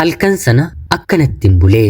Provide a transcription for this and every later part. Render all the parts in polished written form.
Halkan sana akkanattin bule.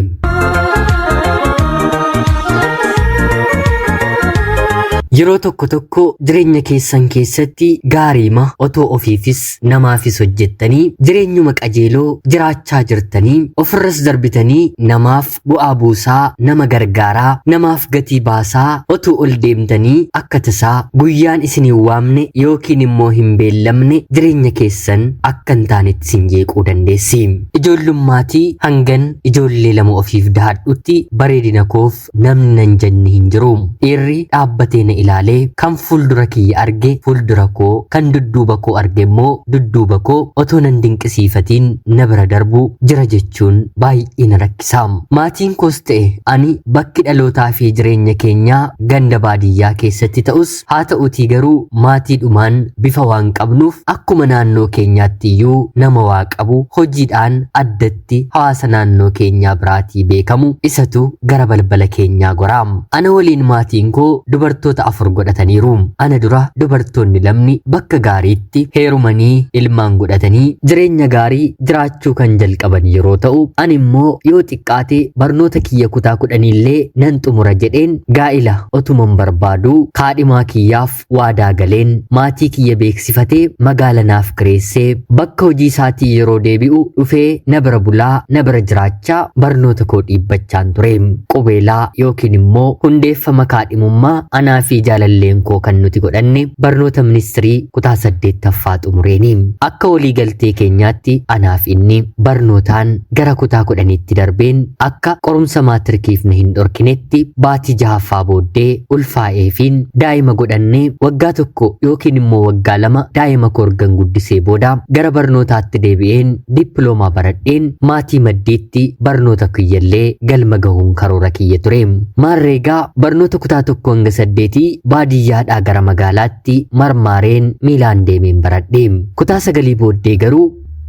Yeroo tokko tokko jireenya keessan keessatti gaariima otoo ofiifis namaafis hojjettanii jireenyuma qajeeloo jiraachaa jirtanii ofirras darbitanii namaaf bu'aa buusaa nama gargaaraa namaaf gatii baasaa otuu ol deemtanii akka tasaa guyyaan isin hin waamne yookiin immoo hin beellamne jireenya keessan akka hin taanetti isin jeequu dandeessi. Ijoollummaatii hangan ijoollee lama ofiif dahadhutti bareedina koof namni nan jenne hin jiru. Dhiirri dhaabbatee na ilaalee kan fuuldura kiyya arge fuuldura koo, kan dudduuba koo arge immoo dudduuba koo otoo nan dinqisiifatiin na bira darbu jira jechuun baay'ee na rakkisa. Maatiin koos ta'e ani bakki dhalootaa fi jireenya keenyaa ganda baadiyyaa keessatti ta'us haa ta'utii garuu maatiidhumaan bifa waan qabnuuf akkuma naannoo keenyaatti iyyuu nama waa qabu hojiidhaan addatti hawaasa naannoo keenyaa biraatii beekamu isatu gara balbala keenyaa gora. Ana waliin maatiin koo dubartoota 4 godhataniiru. Ana dura dubartoonni lamni bakka gaariitti heerumanii ilmaan godhatanii jireenya gaarii jiraachuu kan jalqaban yeroo ta'u, ani immoo yoo xiqqaate barnoota kiyya kutaa kudhaniillee nan xumura jedheen gaa'ila otuman barbaaduu kaadhimaa kiyyaaf waadaa galeen maatii kiyya beeksifatee magaala naaf kireessee bakka hojii isaatii yeroo deebi'u dhufee na bira bulaa na bira jiraachaa barnoota koo dhiibbachaan ture. Qubeelaa yookiin immoo hundeeffama kaadhimummaa anaa fi jaalalleen koo kan nuti godhanne barnoota ministirii kutaa 8ffaa xumureeni. Akka walii galtee keenyaatti anaaf inni barnootaan gara kutaa 10tti darbeen akka qorumsa maatirkiif na hin dhorkinetti baatii jahaffaa booddee ulfaa'eefiin daa'ima godhannee waggaa tokko yookiin immoo waggaa lama daa'ima koo ergan guddisee booda gara barnootaatti deebi'een dippiloomaa baradheen maatii maddiitti barnoota kiyyallee galma gahuun karoora kiyya ture. Maarree egaa barnoota kutaa tokko hanga saddeetii baadiyyaadhaa gara magaalaatti marmaareen miilaan deemeen baradhe. Kutaa sagalii booddee garuu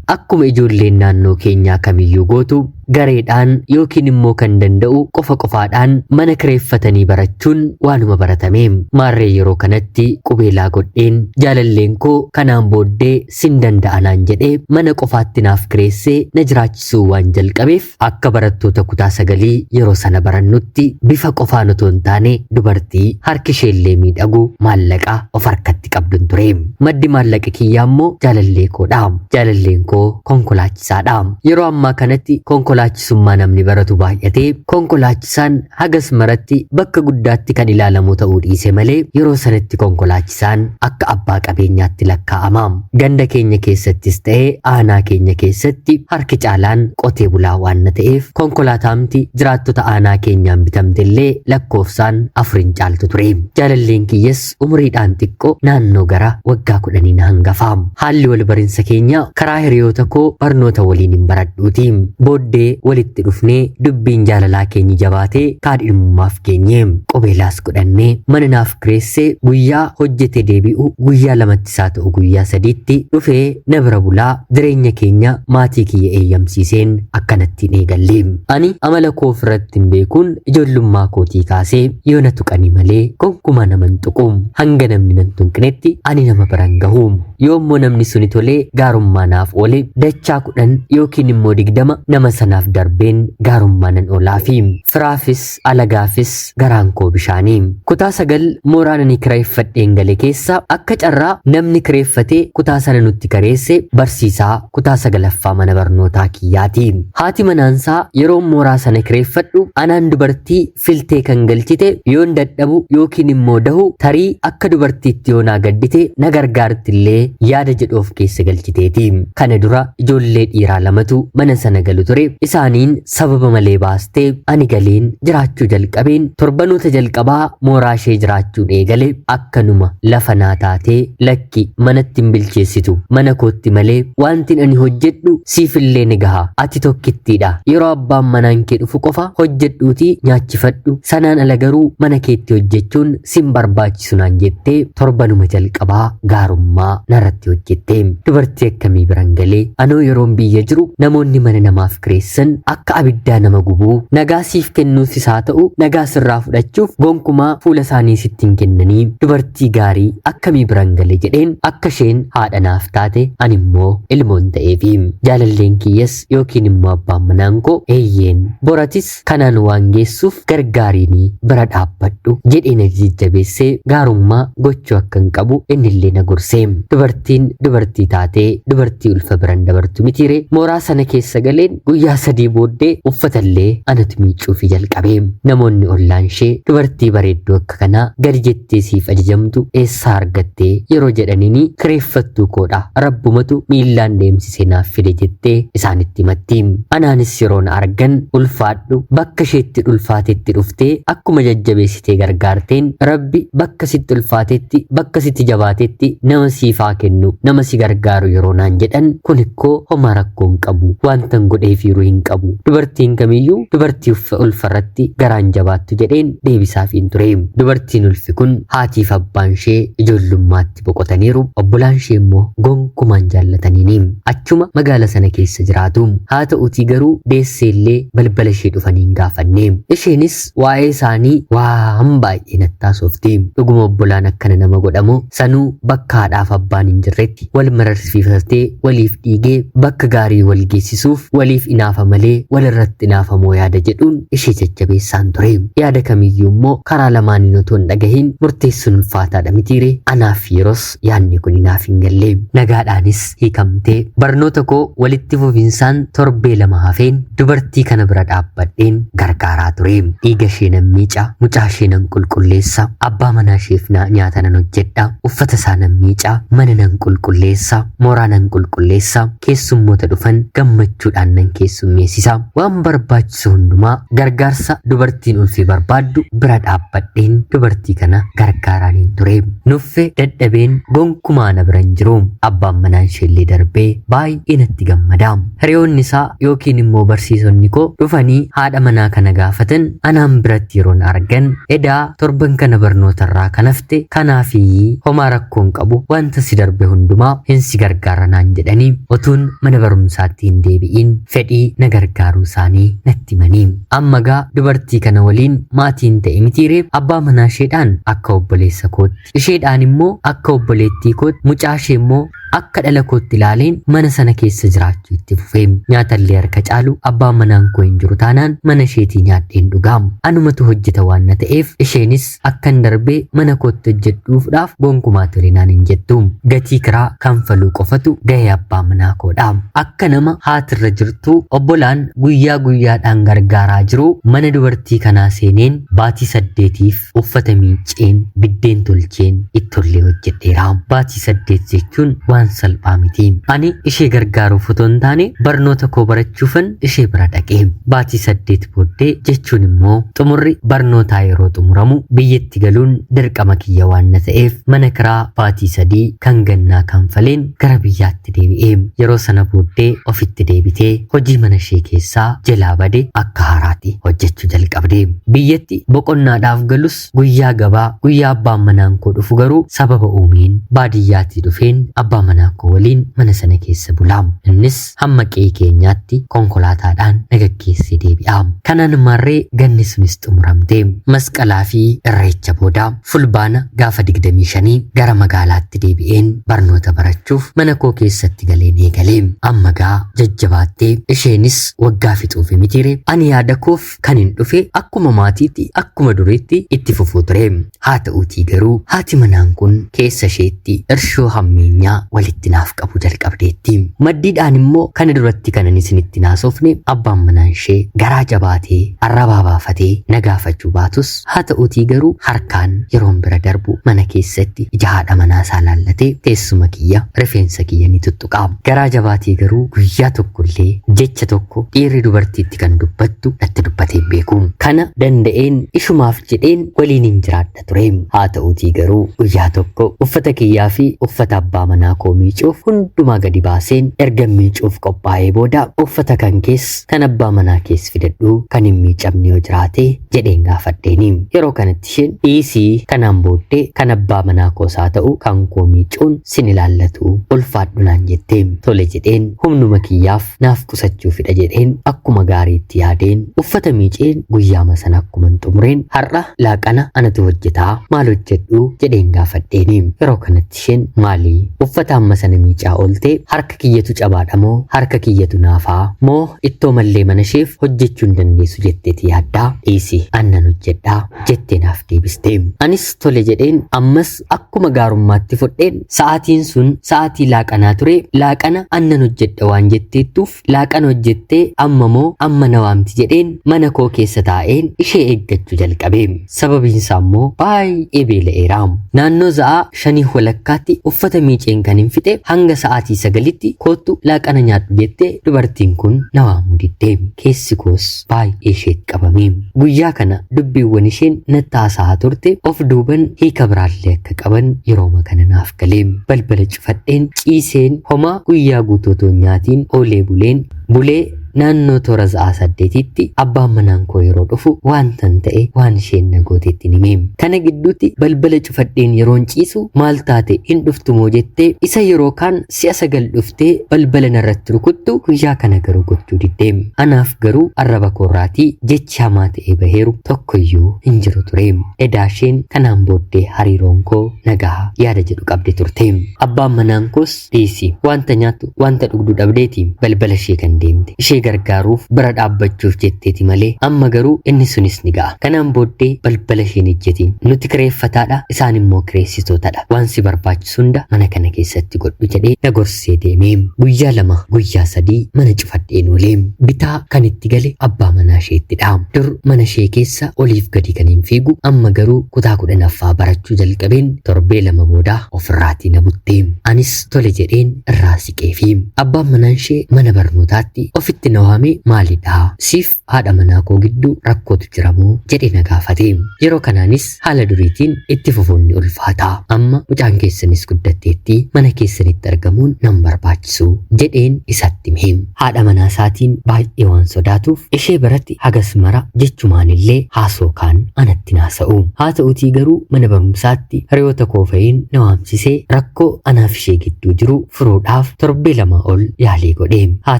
akkuma ijoolleen naannoo keenyaa kamiyyuu gootu gareedhaan yookiin immoo kan danda'u qofa qofaadhaan mana kireeffatanii barachuun waanuma baratame. Maarree yeroo kanatti qubeelaa godheen jaalalleen koo kanaan booddee sin danda'a naan jedhee mana qofaatti naaf kireessee na jiraachisuu waan jalqabeef akka barattoota kutaa sagalii yeroo sana barannutti bifa qofaan otoo hin taane dubartii harki isheellee miidhagu maallaqa of harkatti qabdun ture. Maddi maallaqa kiyyaa immoo jaalallee koodha. Jaalalleen koo konkolaachisaadha. Yeroo ammaa kanatti konkolaachisummaa namni baratu baay'atee konkolaachisaan hagas maratti bakka guddaatti kan ilaalamu ta'uu dhiise malee yeroo sanatti konkolaachisaan akka abbaa qabeenyaatti lakkaa'ama. Ganda keenya keessattis ta'ee aanaa keenya keessatti harki caalaan qotee bulaa waan ta'eef konkolaataamti jiraattota aanaa keenyaan bitamtellee lakkoofsaan afurin caaltu ture. Jaalalleen kiyyas umuriidhaan xiqqoo naannoo gara waggaa kudhanii na hangafa. Haalli wal barinsa keenya karaa hiriyoota koo barnoota waliin hin baradhuuti. Booddee walitti dhufnee dubbiin jaalalaa keenyi jabaatee kaadhimummaaf geenye. Qubeelaas godhannee mana naaf kireessee guyyaa hojjete deebi'u guyyaa lamatti isaa ta'u guyyaa sadiitti dhufee na bira bulaa jireenya keenya maatii kiyya eeyyamsiiseen akkanattiin eegalle. Ani amala koo ofirratti hin beekuun ijoollummaa kootii kaasee yoo na tuqanii malee gonkumaa nama hin tuqu. Hanga namni nan tunqinetti ani nama bira hin gahu. Yoo immoo namni suni tolee gaarummaa naaf oole dachaa kudhan yookiin immoo digdama nama sanaaf darbeen gaarummaa nan oolaafi. Firaafis alagaafis garaan koo bishaanii. Kutaa sagal mooraan ani kireeffadheen gale keessa akka carraa namni kireeffatee kutaa sana nutti kareesse barsiisaa kutaa sagalaffaa mana barnootaa kiyyaati. Haati manaansaa yeroo mooraa sana kireeffadhu anaan dubartii filtee kan galchite yoon dadhabu yookiin immoo dahu tarii akka dubartiitti yoo naa gaddite na gargaartillee yaada jedhu of keessa galchiteeti. Kana dura ijoollee dhiiraa lamatu mana sana galu ture. Isaaniin sababa malee baastee ani galeen jiraachuu jalqabeen torbanoota jalqabaa mooraa ishee jiraachuun eegale akkanuma lafa naa taatee lakki manatti hin bilcheessitu mana kootti malee wantin ani hojjedhu siifillee ni gaha ati tokkittiidha yeroo abbaan manaan kee dhufu qofa hojjedhuutii nyaachifadhu sanaan ala garuu mana keetti hojjechuun sin barbaachisu naan jettee torbanuma jalqabaa gaarummaa narratti hojjette. Dubartii akkamii biran galee anoo yeroon biyya jiru namoonni mana namaaf kireessan keessan akka abiddaa nama gubuu nagaa siif kennuufis haa ta'u nagaa sirraa fudhachuuf gonkumaa fuula isaanii sitti hin kennanii dubartii gaarii akkamii biran gale jedheen akka isheen haadha naaf taate ani immoo ilmoon ta'eefi jaalalleen kiyyas yookiin immoo abbaan manaan koo eeyyeen boratis kanaan waan geessuuf gargaariinii bira dhaabbadhu jedhee na jajjabeessee gaarummaa gochuu akka hin qabu innillee na gorsee. Dubartiin dubartii taatee dubartii ulfa biran dabartu mitiire mooraa sana keessa galeen guyyaa 3 booddee uffatallee anatu miicuufi jalqabe. Namoonni ollaan ishee dubartii bareedduu akka kanaa gadi jettee siif ajajamtu eessaa argattee yeroo jedhaniini kireeffattuu koodha rabbumatu miillaan deemsisee naaf fide jettee isaanitti himatti. Anaanis yeroo na argan ulfaadhu bakka isheetti ulfaatetti dhuftee akkuma jajjabeessitee gargaarteen rabbi bakka sitti ulfaatetti bakka sitti jabaatetti nama siif haa kennu nama si gargaaru yeroo naan jedhan kun ikkoo homaa rakkoo hin qabu wantan godheefiiru hin qabu dubartiin kamiyyuu dubartii ulfarratti garaan jabaattu jedheen deebisaafiin ture. Dubartiin ulfi kun haatiif abbaan ishee ijoollummaatti boqotaniiru obbolaan ishee immoo gonkumaan jaallataniini achuma magaala sana keessa jiraatu. Haa ta'utii garuu deesseellee balbala ishee dhufanii hin gaafanne. Isheenis waa'ee isaanii waan baay'ee natti haasofti. Dhuguma obbolaan akkana nama godhamu sanuu bakka haadhaaf abbaan hin jirretti wal mararsiifatee waliif dhiigee bakka gaarii wal geessisuuf waliif inaafa malee walirratti inaafamoo yaada jedhuun ishee jajjabeessaan ture. Yaada kamiyyuu immoo karaa lamaaniin otoo hin dhagahin murteessuun ulfaataadha mitiire. Anaaf yeroos yaadni kun naaf hin galle. Nagaadhaanis hiikamtee barnoota koo walitti fufinsaan torbee 2 hafeen dubartii kana bira dhaabbadheen gargaaraa ture. Dhiiga ishee nan miica, mucaa ishee nan qulqulleessa, abbaa manaa isheef nyaata nan hojjedha, uffata isaa nan miica, mana nan qulqulleessa, mooraa nan qulqulleessa, keessummoota dhufan gammachuudhaan nan keessummeessisa. Waan barbaachisu hundumaa gargaarsa dubartiin ulfi barbaaddu bira dhaabbadheen dubartii kana gargaaraaniin ture. Nuffe dadhabeen gonkumaa na bira hin jiru. Abbaan manaan isheellee darbee baay'ee natti gammada. Hiriyoonni isaa yookiin immoo barsiisonni koo dhufanii haadha manaa kana gaafatan anaan biratti yeroo na argan edaa torban kana barnootarraa kan hafte kanaafii homaa rakkoo hin qabu wanta si darbe hundumaa hin si gargaara naan jedhanii otuun mana barumsaatti hin deebi'iin fedhii na gargaaruu isaanii natti himanii. Amma gaa dubartii kana waliin maatiin ta'e mitiiree abbaa manaa isheedhaan akka obboleessa kootti isheedhaan immoo akka obboleettii kootti mucaa ishee immoo akka dhala kootti ilaaleen mana sana keessa jiraachuu itti fufee. Nyaatallee harka caalu abbaan manaan koo hin jiru taanaan mana isheetii nyaadheen dhugaam. Anumatu hojjeta waan na ta'eef isheenis akkan darbee mana kootti hojjedhuufdhaaf gonkumaa tole naan hin jettu. Gatii kiraa kanfaluu qofatu gahee abbaa manaa koodha. Akka nama haatirra jirtu obbolaan guyyaa guyyaadhaan gargaaraa jiru mana dubartii kanaa seeneen baatii 8f uffata miiceen biddeen tolcheen ittollee hojjedheera. Baatii 8 jechuun waan salphaa miti. Ani ishee gargaaruuf otoo hin taane barnoota koo barachuufan ishee bira dhaqe. Baatii 8 booddee jechuun immoo xumurri barnootaa yeroo xumuramu biyyatti galuun dirqama kiyya waan na ta'eef mana kiraa baatii 3 kan gannaa kanfaleen gara biyyaatti deebi'e. Yeroo sana booddee ofitti deebitee hojii mana ishee keessaa jalaa bade akka haaraatti hojjechuu jalqabde. Biyyatti boqonnaadhaaf galus guyyaa gabaa guyyaa abbaan manaan koo dhufu garuu sababa uumeen baadiyyaatii dhufeen abbaa manaa koo waliin mana sana keessa bulaa. Innis hamma qe'ee keenyaatti konkolaataadhaan na gaggeessee deebi'a. Kanaan maarree ganni sunis xumuramte. Masqalaa fi irreecha booda fulbaana gaafa 25 gara magaalaatti deebi'een barnoota barachuuf mana koo keessatti galeen eegale. Amma gaa jajjabaattee isheenis waggaa fixuufi mitiire ani yaada koof kan hin dhufe akkuma maatiitti akkuma duriitti itti fufuu ture. Haa ta'uutii garuu haati manaan kun keessa isheetti irshoo hammeenyaa walitti naaf qabu jalqabdeetti. Maddiidhaan immoo kana duratti kanan isinitti naasofne abbaan manaan ishee garaa jabaatee arrabaa baafatee na gaafachuu baatus haa ta'uutii garuu harkaan yeroon bira darbu mana keessatti ija haadha manaa isaa laallatee teessuma kiyya rifeensa kiyya ni tuttuqa. Garaa jabaatee garuu guyyaa tokkollee jecha tokko dhiirri dubartiitti kan dubbattu natti dubbatee beeku. Kana danda'een ishumaaf jedheen waliin hin jiraadha ture. Haa ta'uutii garuu guyyaa tokko uffata kiyyaa fi uffata abbaa manaa koo miicuuf hundumaa gadi baaseen erga miicuuf qophaa'ee booda uffata kan kees kan abbaa manaa kees fidadhu kan hin miicamne yoo jiraate jedheen gaafadheeni. Yeroo kanatti isheen dhiisii kanaan booddee kan abbaa manaa koos haa ta'u kan koo miicuun sin ilaallatu ulfaadhu naan jette. Tole jedheen humnuma kiyyaaf naaf qusachuuf siifidha jedheen akkuma gaariitti yaadeen uffata miiceen guyyaama sana akkuman xumureen har'a laaqana anatu hojjetaa maal hojjedhu jedheen gaafadheeni. Yeroo kanatti isheen maalii uffata amma sana miicaa ooltee harka kiyyatu cabaadha moo harka kiyyatu naafaa moo ittoo mallee mana isheef hojjechuu hin dandeessu jetteeti yaaddaa dhiisi annan hojjedhaa jettee naaf deebiste. Anis tole jedheen ammas akkuma gaarummaatti fudheen sa'aatiin sun sa'aatii laaqanaa ture laaqana annan hojjedha waan jetteettuuf laaqana hojjettee amma moo amma na waamti jedheen mana koo keessa taa'een ishee eeggachuu jalqabe. Sababiin isaa immoo baay'ee beela'eera. Naannoo sa'aa 5:30tti uffata miiceen kan hin fixe hanga sa'aatii 9tti koottu laaqana nyaadhu jettee dubartiin kun na waamuu didde. Keessi koos baay'ee isheetti qabame. Guyyaa kana dubbiiwwan isheen natti haasa'aa turte of duuban hiika biraallee akka qaban yerooma kana naaf galee. Balbala cufadheen ciiseen homaa guyyaa guutuu otoo hin nyaatiin oolee buleen bulee naannoo toora sa'aa 8tti abbaan manaan koo yeroo dhufu waantan ta'e waan isheen na gootetti ni hime. Kana gidduutti balbala cufadheen yeroon ciisu maal taate hin dhuftu moo jettee isa yeroo kaan si'a 9 dhuftee balbala narratti rukuttu guyyaa kana garuu gochuu didde. Anaaf garuu arraba koorraatii jechi hamaa ta'ee baheeru tokkoyyuu hin jiru ture. Edaa isheen kanaan booddee hariiroon koo nagaa yaada jedhu qabdi turte. Abbaan manaan koos dhiisi wanta nyaattu wanta dhugdu dhabdeeti balbala ishee kan deemte. Ishee gargaaruuf bira dhaabbachuuf jetteeti malee amma garuu inni sunis ni ga'a. Kanaan booddee balbala isheen ejjetiin nuti kireeffataadha isaan immoo kireessitootadha. Waan si barbaachisu hunda mana kana keessatti godhu jedhee na gorsee deeme. Guyyaa 2 guyyaa 3 mana cufadheen oolee bitaa kan itti gale abbaa manaa isheettidha. Dur mana ishee keessa oliif gadi kan hin fiigu amma garuu kutaa 10ffaa barachuu jalqabeen torbee 2 booda ofirraatii na butte. Anis tole jedheen irraa siqeefi. Abbaan manaan ishee mana barnootaatti ofitti na waame maalidha siif haadha manaa koo gidduu rakkootu jira moo jedhee na gaafate. Yeroo kanaanis haala duriitiin itti fufuun ni ulfaata. Amma mucaan keessanis guddatteetti mana keessanitti argamuun nan barbaachisu jedheen isatti hime. Haadha manaa isaatiin baay'ee waan sodaatuuf ishee biratti hagas mara jechumaanillee haasoo kaan anatti naasa'u. Haa ta'utii garuu mana barumsaatti hiriyoota koo fa'iin na waamsisee rakkoo anaaf ishee gidduu jiru furuudhaaf torbee 2 ol yaalii godhe. Haa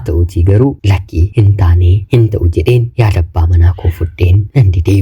ta'utii garuu lakkii hin taane hin ta'u jedheen yaada abbaa manaa koo fudheen nan dide.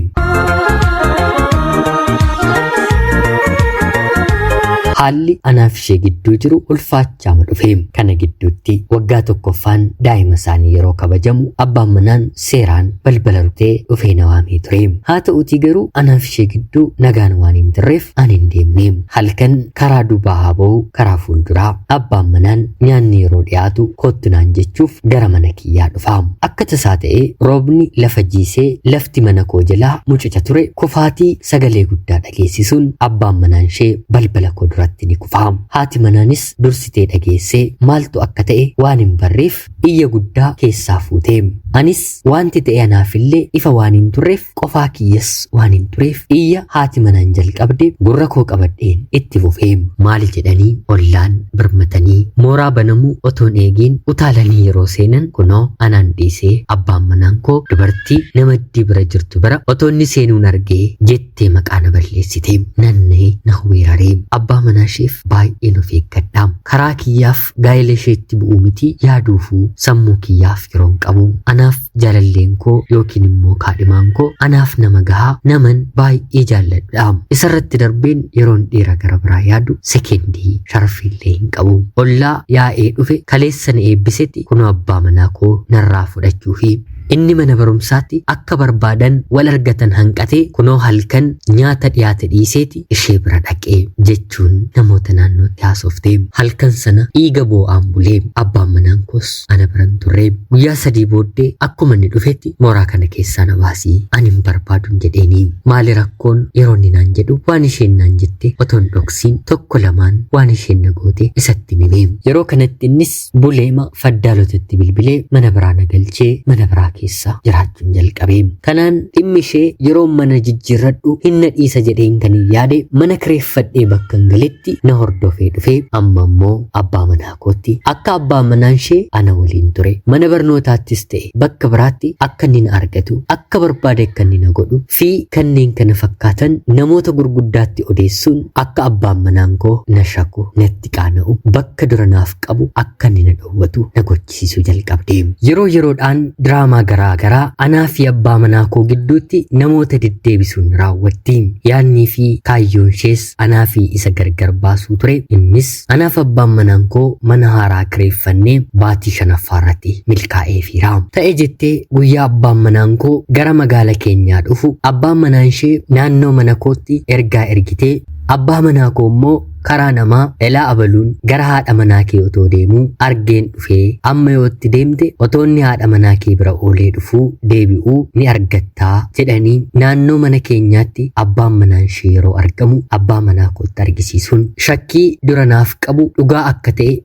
Haalli anaaf ishee gidduu jiru ulfaachaama dhufe. Kana gidduutti waggaa tokkoffaan daa'ima isaanii yeroo kabajamu abbaan manaan seeraan balbala rutee dhufee na waamee ture. Haa ta'utii garuu anaaf ishee gidduu nagaan waan hin jirreef ani hin deemne. Halkan karaa duubaa haa ba'u karaa fuulduraa abbaan manaan nyaanni yeroo dhiyaatu kottu naan jechuuf gara mana kiyyaa dhufa. Akka tasaa ta'ee roobni lafa jiisee lafti mana koo jalaa mucuca ture kufaatii sagalee guddaa dhageessisuun abbaan manaan ishee balbala koo duratti ni kufa. Haati manaanis dursitee dhageessee maaltu akka ta'e waan hin barreef iyya guddaa keessaa fuute. Anis wanti ta'e anaafillee ifa waan hin turreef qofaa kiyyas waan hin tureef iyya haati manaan jalqabde gurra koo qabadheen itti fufee. Maali jedhanii ollaan birmatanii mooraa banamuu otoon eegiin utaalanii yeroo seenan kunoo anaan dhiisee abbaan manaan koo dubartii namaddii bira jirtu bira otoo inni seenuun argee jettee maqaa na balleessite. Nannee na weeraree abbaa manaa isheef baay'een of eeggadha. Karaa kiyyaaf gaa'ela isheetti bu'uu miti yaaduufuu sammuu kiyyaaf yeroon qabu. Anaaf jaalalleen koo yookiin immoo kaadhimaan koo anaaf nama gahaa naman baay'ee jaalladha. Isarratti darbeen yeroon dhiira gara biraa yaadu sekendii sharfiillee hin qabu. Ollaa yaa'ee dhufe kaleessa na eebbisetti kunoo abbaa manaa koo narraa fudhachuu fi inni mana barumsaatti akka barbaadan wal argatan hanqatee kunoo halkan nyaata dhiyaate dhiiseeti ishee bira dhaqee jechuun namoota naannootti haasofte. Halkan sana dhiiga boo'aan bulee abbaan manaan koos ana biran turre. Guyyaa 3 booddee akkuma inni dhufetti mooraa kana keessaa na baasii ani hin barbaadun jedheeni. Maali rakkoon yeroo inni naan jedhu waan isheen naan jette otoo hin dhoksiin tokko lamaan waan isheen na goote isatti hime. Yeroo kanatti innis buleema faddaalotatti bilbilee mana biraa na galchee mana biraa keessa jiraachuun jalqabe. Kanaan dhimmi ishee yeroo mana jijjiirradhu hin na dhiisa jedheen kan hin yaade mana kireeffadhee bakka hin galetti na hordofee dhufee amma immoo abbaa manaa kootti akka abbaa manaan ishee ana waliin ture. Mana barnootaattis ta'e bakka biraatti akka inni na argatu, akka barbaade akka inni na godhu fi kanneen kana fakkaatan namoota gurguddaatti odeessuun akka abbaan manaan koo na shaku, natti qaana'u, bakka dura naaf qabu akka inni na dhowwatu na gochisiisuu jalqabde. Yeroo yeroodhaan diraamaa garaa garaa anaa fi abbaa manaa koo gidduutti namoota deddeebisuun raawwatti. Yaadnii fi kaayyoon ishees anaa fi isa gargar baasuu ture. Innis anaaf abbaan manaan koo mana haaraa kireeffannee baatii shanaffaa irratti milkaa'eefiira. Ta'e jettee guyyaa abbaan manaan koo gara magaala keenyaa dhufu abbaan manaan ishee naannoo mana kootti ergaa ergitee abbaa manaa koo immoo karaa namaa elaa abaluun gara haadha manaa kee otoo deemuu argeen dhufee amma yootti deemte otoo inni haadha manaa kee bira oolee dhufuu deebi'uu ni argattaa jedhanii naannoo mana keenyaatti abbaan manaan ishee yeroo argamu abbaa manaa kootti argisiisuun shakkii dura naaf qabu dhugaa akka ta'e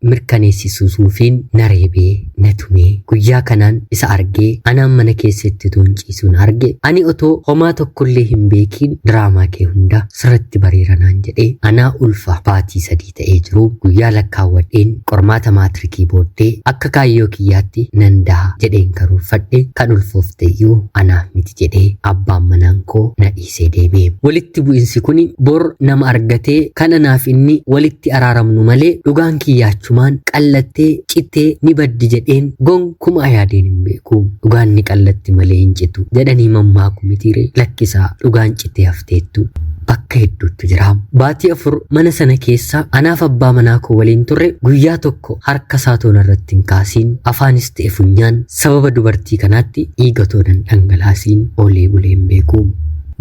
mirkaneessisuufiin na reebee na tumee guyyaa kanaan isa argee anaan mana keessatti utuu hin ciisuun arge ani otoo homaa tokkollee hin beekiin diraamaa kee hunda sirratti bareera naan jedhee anaa ulfa baatii 3 ta'ee jiru guyyaa lakkaawwadheen qormaata maatirikii booddee akka kaayyoo kiyyaatti nan daha jedheen karoorfadhe kan ulfoofteyyuu anaaf miti jedhee abbaan manaan koo na dhiisee deeme. Walitti bu'insi kuni bor nama argatee kan anaaf inni walitti araaramnu malee dhugaan kiyyaachumaan qallattee cittee ni baddi jedheen gonkumaa yaadeen hin beeku. Dhugaan ni qallatti malee hin citu jedhanii mammaaku mitiiree lakkisaa dhugaan cittee hafteettu. Bakka hedduutti jira. Baatii 4 mana sana keessa anaaf abbaa manaa koo waliin turre guyyaa tokko harka isaa toona irratti hin kaasiin afaanis ta'e funyaan sababa dubartii kanaatti dhiiga toonan dhangalaasiin oolee bulee hin beeku.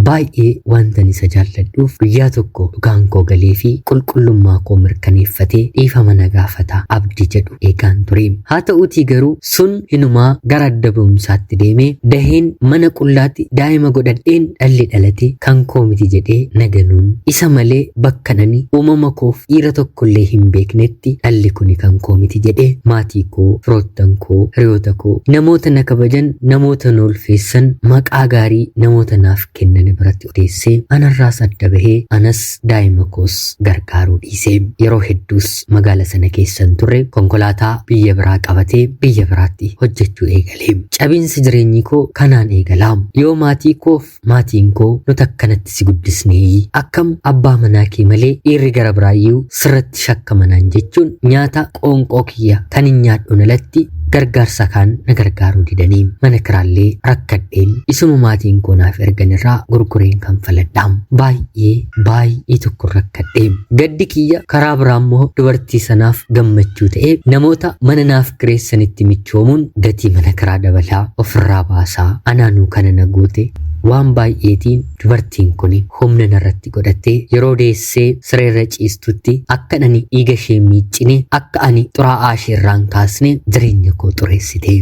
Baay'ee wantan isa jaalladhuuf guyyaa tokko dhugaan koo galee fi qulqullummaa koo mirkaneeffatee dhiifama na gaafata abdii jedhu eegaan ture. Haa ta'uutii garuu sun hinumaa gara adda ba'umsaatti deemee daheen mana qullaatti daa'ima godhadheen dhalli dhalate kan koo miti jedhee na ganuun isa malee bakkan ani uumama koof dhiira tokkollee hin beeknetti dhalli kuni kan koo miti jedhee maatii koo, firoottan koo, hiriyoota koo, namoota na kabajan, namoota na ulfeessan, maqaa gaarii namoota naaf kennan biratti odeessee anarraas adda bahee anas daa'ima koos gargaaruu dhiise. Yeroo hedduus magaala sana keessan turre konkolaataa biyya biraa qabatee biyya biraatti hojjechuu eegale. Cabiinsi jireenyi koo kanaan eegala. Yoo maatii koof maatiin koo nuti akkanatti si guddisneeyyi akkam abbaa manaa kee malee dhiirri gara biraayyuu sirratti shakkamanaan jechuun nyaata qoonqoo kiyya kan hin nyaadhuun alatti gargaarsa kaan na gargaaruu didanii mana kiraallee rakkadheen isuma maatiin koo naaf ergan irraa gurgureen kanfaladha. Baay'ee baay'ee tokko rakkadhe. Gaddi kiyya karaa biraa immoo dubartii sanaaf gammachuu ta'ee namoota mana naaf kireessanitti michoomuun gatii mana kiraa dabalaa ofirraa baasaa anaanuu kana na goote waan baay'eetiin dubartiin kun humna narratti godhattee yeroo deessee sireerra ciistutti akka ani dhiiga ishee miiccine akka ani xuraa'aa ishee irraan kaasne jireenya koo xureessite.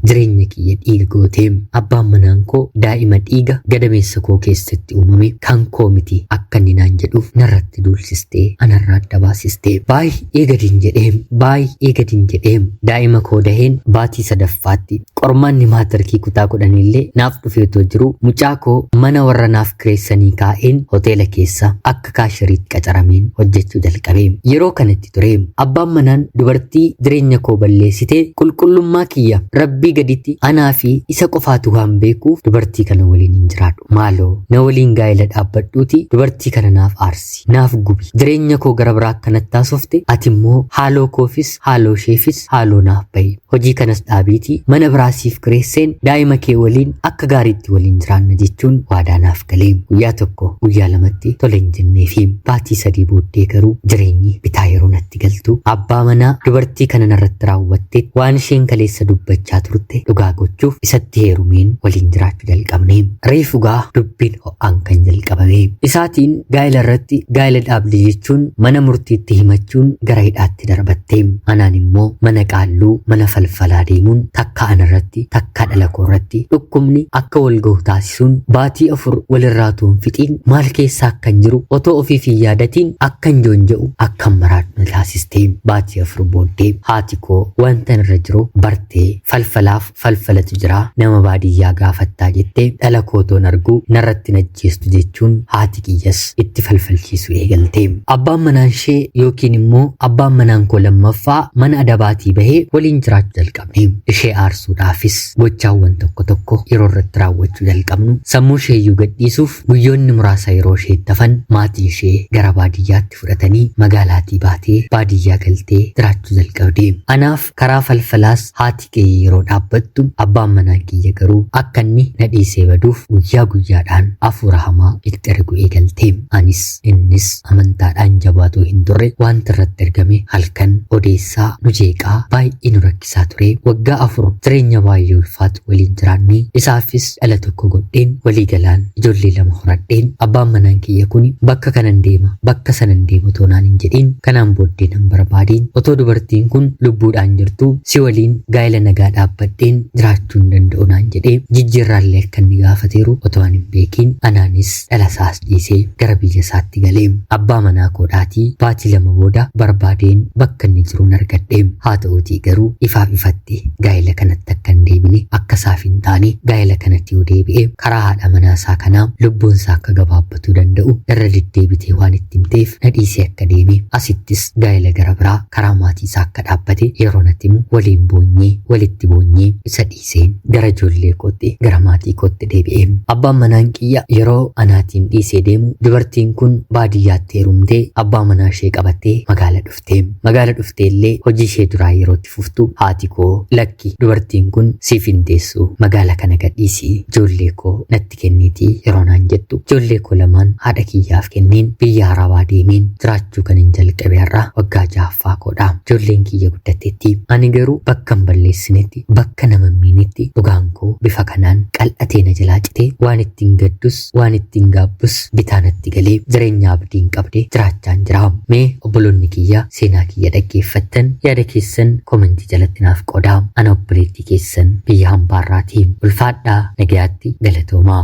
Jireenya kiyya dhiiga gootee abbaan manaan koo daa'ima dhiiga gadameessa koo keessatti uumame kan koo miti akka inni naan jedhuuf narratti duulsistee anarraa adda baasistee baay'ee gadin jedhee baay'ee gadin jedhee daa'ima koo daheen baatii sadaffaatti qormaanni maatirikii kutaa 10 illee naaf dhufee otoo jiru mucaa koo mana warra naaf kireessanii kaa'een hoteela keessa akka kaashiriitti qacarameen hojjechuu jalqabe. Yeroo kanatti ture abbaan manaan dubartii jireenya koo balleessitee qulqullummaa kiyya rabbii gaditti anaa fi isa qofaatu waan beekuuf dubartii kana waliin hin jiraadhu. Maaloo na waliin gaa'ela dhaabbadhuuti dubartii kana naaf aarsi, naaf gubi. Jireenya koo gara biraa akkanatti taasofte ati immoo haaloo koofis haaloo isheefis haaloo naaf bahi. Hojii kanas dhaabiitii mana biraa siif kireesseen daa'ima kee waliin akka gaariitti waliin jiraanna jechuun waadaa naaf galee. Guyyaa tokko guyyaa lamatti tole hin jenneefi. Baatii 3 booddee garuu jireenyi bitaa yeroo natti galtu abbaa manaa dubartii kana narratti raawwatte waan isheen kaleessa dubbachaa turte dhugaa gochuuf isatti heerumeen waliin jiraachuu jalqabne. Reefu gaa dubbiin ho'aan kan jalqabame. Isaatiin gaa'ela irratti gaa'ela dhaabde jechuun mana murtiitti himachuun gara hidhaatti darbatte. Anaan immoo mana qaalluu, mana falfalaa deemuun takka anarratti, takka dhala koo irratti dhukkubni akka wal gahu taasisuun baatii 4 walirraa utuu hin fixiin maal keessa akkan jiru otoo ofiif hin yaadatiin akkan joonja'u, akkan maraadhu na taasiste. Baatii 4 booddee haati koo wantan irra jiru bartee falfalaa Falfalaaf falfalatu jira nama baadiyyaa gaafattaa jettee dhala kootoon arguu narratti najjeestu jechuun haati kiyyas itti falfalchiisu eegalte. Abbaan manaan ishee yookiin immoo abbaan manaan koo lammaffaa mana adabaatii bahee waliin jiraachuu jalqabne. Ishee aarsuudhaafis gochaawwan tokko tokko yeroo irratti raawwachuu jalqabnu sammuu ishee iyyuu gadhiisuuf guyyoonni muraasa yeroo isheetti hafan maatii ishee gara baadiyyaatti fudhatanii magaalaatii baatee baadiyyaa galtee jiraachuu jalqabde. Anaaf karaa falfalaas haati kee yeroo dhaabbattu abbaan manaa kiyya garuu akka inni na dhiisee baduuf guyyaa guyyaadhaan hafuura hamaa itti ergu eegalte. Anis innis amantaadhaan jabaatuu hin turre wanti irratti ergame halkan odeessaa nu jeeqaa baay'ee nu rakkisaa ture. Waggaa 4 jireenya baay'ee ulfaatu waliin jiraannee isaafis dhala tokko godheen walii galaan ijoollee 2 horadheen abbaan manaan kiyya kun bakka kanan deema bakka sanan deema otoo naan hin jedhiin kanaan booddee nan barbaadiin otoo dubartiin kun lubbuudhaan jirtu si waliin gaa'ela nagaa dhaabbadheen jiraachuu hin danda'u naan jedhee jijjiirraallee akka inni gaafateeru otoo ani hin beekiin anaanis dhala isaas dhiisee gara biyya isaatti galee abbaa manaa koodhaatii baatii 2 booda barbaadeen bakka inni jiruun argadhe. Haa ta'uutii garuu ifaaf ifatti gaa'ela kanatti akka hin deebine akka isaaf hin taane gaa'ela kanatti yoo deebi'e karaa haadha manaa isaa kanaa lubbuun isaa akka gabaabbatuu danda'u irra deddeebitee waan itti himteef na dhiisee akka deeme asittis gaa'ela gara biraa karaa maatii isaa akka dhaabbate yeroo natti himu waliin boonyee walitti boonyee isa dhiiseen gara ijoollee kootti gara maatii kootti deebi'e. Abbaan manaan kiyya yeroo anaatiin dhiisee deemu dubartiin kun baadiyyaatti heerumtee abbaa manaa ishee qabattee magaala dhufte. Magaala dhuftee illee hojii ishee duraa yeroo itti fuftu haati koo lakki dubartiin kun siif hin teessu magaala kana gadhiisi ijoollee koo natti kenniitii yeroo naan jettu ijoollee koo lamaan haadha kiyyaaf kenneen biyya arabaa deemeen jiraachuu kan hin jalqabe har'a waggaa 6ffaa koodha. Ijoolleen kiyya guddatteetti. Ani garuu bakka hin balleessinetti bakka nama hin miinetti dhugaan koo bifa kanaan qal'atee na jalaa citee waan ittiin gaddus waan ittiin gaabbus bitaa natti galee jireenya abdii hin qabne jiraachaan jira. Mee obboloonni kiyya seenaa kiyya dhaggeeffattan yaada keessan komentii jalatti naaf qoodaa. Ana obboleettii keessan biyya hambaarraati. Ulfaadhaa nagayaatti galatoomaa.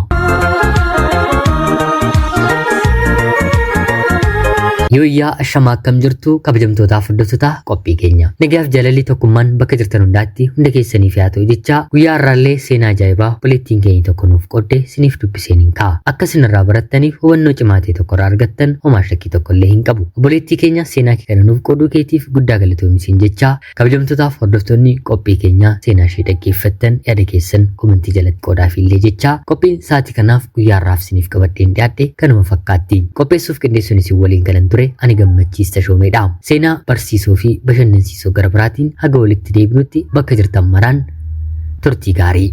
Yooyyaa ashamaa akkam jirtu kabajamtootaaf hordoftoota qophii keenya. Nagayaaf jaalalli tokkummaan bakka jirtan hundaatti hunda keessaniif haa ta'u jechaa guyyaa har'aallee seenaa ajaa'ibaa obboleettiin keenya tokko nuuf qoodde isiniif dubbiseen hin ka'a. Akka isin irraa barattaniif hubannoo cimaa ta'e tokko irraa argattan homaa shakkii tokko illee hin qabu. Obboleettii keenya seenaa kee kana nuuf qooduu keetiif guddaa galatoomi siin jechaa kabajamtootaaf hordoftoonni qophii keenyaa seenaa ishee dhaggeeffattan yaada keessan komentii jalatti qoodaaf illee jechaa qophiin sa'aatii kanaaf guyyaa har'aaf isiniif qabadheen dhiyaadhe kanuma fakkaatti. Qopheessuuf qindeessuun isin waliin kanan ture ani Gammachiis Tashoomeedha. Seenaa barsiisoo fi bashannansiisoo gara biraatiin haga walitti deebinutti bakka jirtan maraan turtii gaarii.